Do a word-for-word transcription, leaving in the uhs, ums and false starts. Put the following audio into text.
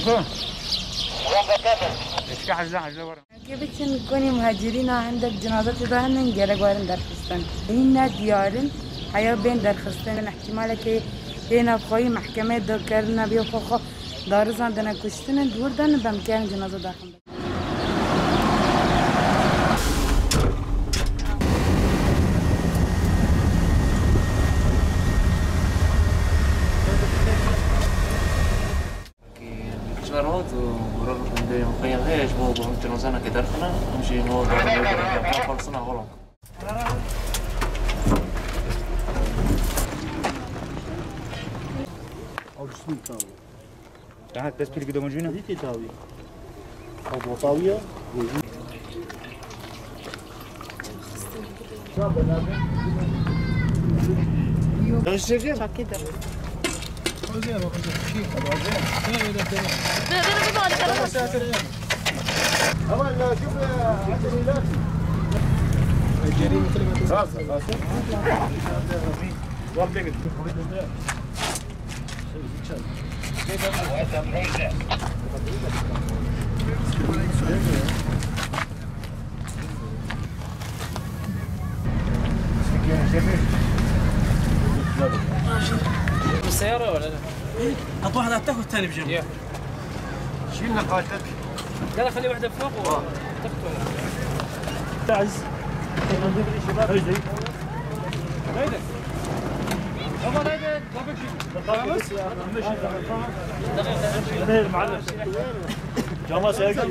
Êşke hecde, hecde were. Ke biçin konê muhacirîna hindek cinaze tê de hene, gelek werin derxistin. Hîn ne diyar in, heya bên derxistin. Îhtîmaleke tê navxweyî mehkemeyê de kirine bê xwe xwe darizandine kuştin in, di wir de ne bemkerin cinaze derxin. Kişmer hat û ro-, de muqeyyem heye ji bo guhun cenazaneke derxine, em jî no daxilina xalsina Holland. Daha tespih gidomujuna. Dîtî tawî. Ew botawiya. Çakê de. السيارة ولا لا؟ هات واحد على التخت والثاني بجنب. شيل نقاشتك. لا، لا، خلي واحدة فوق و تخت ولا. تعز. هيدي. هيدي. هيدي. دقيقة. معلم. جماعة سياقي.